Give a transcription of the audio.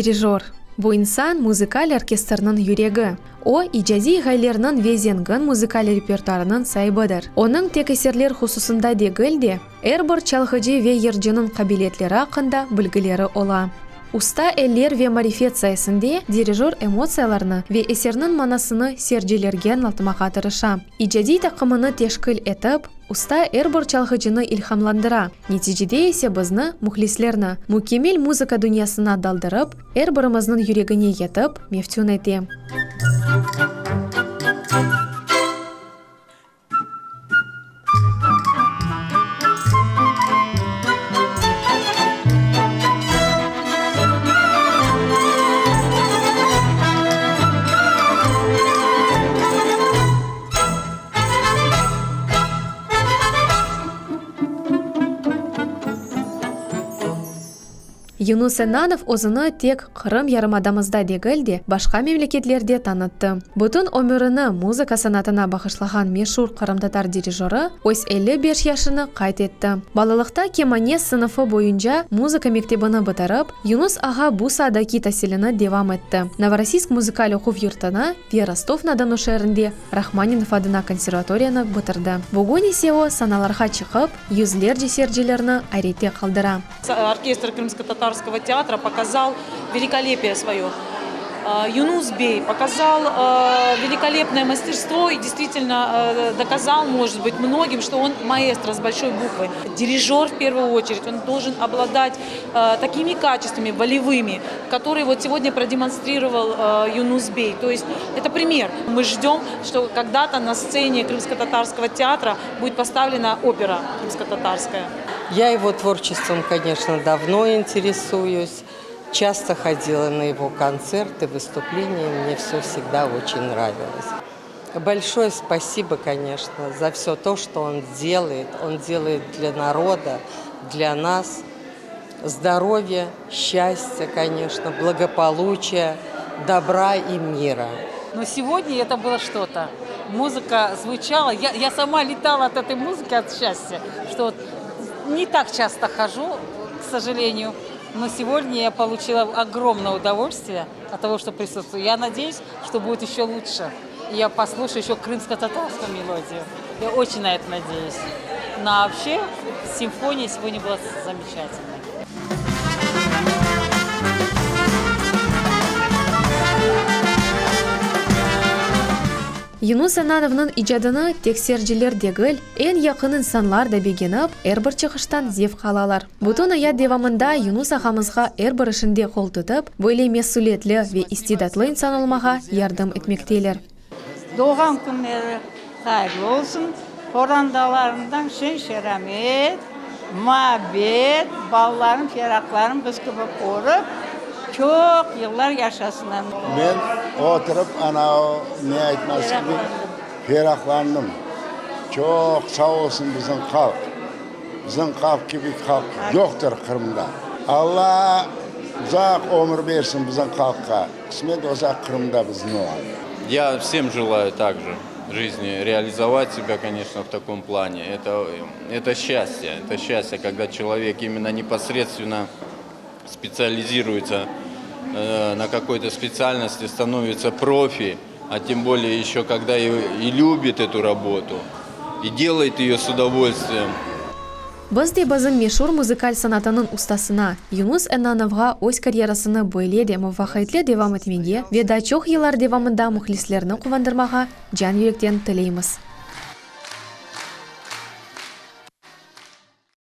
Dirijor, bu insan muzıkal orkestrniñ yüregi. O, icadiy ğayelerniñ ve zengin muzıkal repertuarınıñ saibidir. Onıñ tek eserler hususında degil de, er bir çalğıcı ve yırcınıñ qabiliyetleri aqqında bilgileri ola. Usta eller ve marifet sayesinde dirijor emotsiyalarnı ve eserniñ manasını seyircilerge añlatmağa tırışa. İcadiy taqımını teşkil etip, usta er bir çalğıcını ilhamlandıra, neticede ise bizni, mühlislerni, mükemmel muzıka dünyasına daldırıp, er birimizniñ yüregine yetip, meftün ete. Yunus Ennanov özüni tek Qırım yarımadamızda degil de, başqa memleketlerde tanıttı. Bütün ömürini muzıka sanatına bağışlağan meşur qırımtatar dirijorı öz 55 yaşını qayd etti. Balalıqta kemane sınıfı boyunca muzıka mektebini bitirip, Yunus ağa bu saadaki tasilini devam etti, Novorossiysk muzıkal oquv yurtını ve Rostov-na-Donu şeerinde Rahmaninov adına konservatoriyanı bitirdi. Bugün ise o, sanalarğa çıqıp, yüzlerce seyircilerni ayrette qaldıra. Orkestr Krımsko-tatarskogo teatra pokazal velikolepие svoyo. Yunus bey pokazal velikolepnoye masterstvo i deystvitelno dokazal, может быть, mnogim, çto on maestro s bolşoy bukvı. Dirijor, v pervuyu oçeredь, on doljen obladat takimi kaçestvami volevımi, kotorıye vot segodnâ prodemonstriroval Yunus bey. To est, eto primer. Mı jdem, çto kogda-to na stsene Krımsko-tatarskogo teatra budet postavlena opera krımsko-tatarskaya. Я его творчеством, конечно, давно интересуюсь. Часто ходила на его концерты, выступления. Мне все всегда очень нравилось. Большое спасибо, конечно, за все то, что он делает. Он делает для народа, для нас. Здоровья, счастья, конечно, благополучия, добра и мира. Но сегодня это было что-то. Музыка звучала. Я, я сама летала от этой музыки, от счастья, что вот не так часто хожу, к сожалению. Но сегодня я получила огромное удовольствие от того, что присутствую. Я надеюсь, что будет еще лучше. Я послушаю еще крымско-татарскую мелодию. Я очень на это надеюсь. Но вообще симфония сегодня была замечательной. Yunus Enanovnıñ icadını tek seyirciler degil, eñ yaqın insanlar da begenip, er bir çıqıştan zevq alalar. Bütün ayat devamında Yunus ağamızğa er bir işinde qol tutıp, böyle mesüliyetli ve istidatlı insan olmağa yardım etmekteler. Doğğan künleri hayırlı olsun, qorantalarından şen-şeramet, muabbet, balaların, feraqların biz kibi körip, çoq yıllar yaşasınlar. Men oturıp, ana o ne aytması kibi, ferahlandım. Çoq sağ olsun bizim halq. Bizim halq kibi halq yoqtır Qırımda. Alla uzaq ömür bersin bizim halqqa. Qısmet olsa Qırımda bizni olar. Я всем желаю так же в жизни реализовать себя, конечно, в таком плане. Это, это счастье, это счастье, когда человек именно непосредственно специализируется э, на какой-то специальности, становится профи, а тем более еще когда и, и любит эту работу, и делает ее с удовольствием. Biz de bizim meşur muzıkal sanatınıñ ustasına, Yunus Ennanovğa öz karyerasını böyle de muvafaqiyetli devam etmege ve daa çoq yıllar devamında mühlislerni quvandırmağa can-yürekten tileymiz.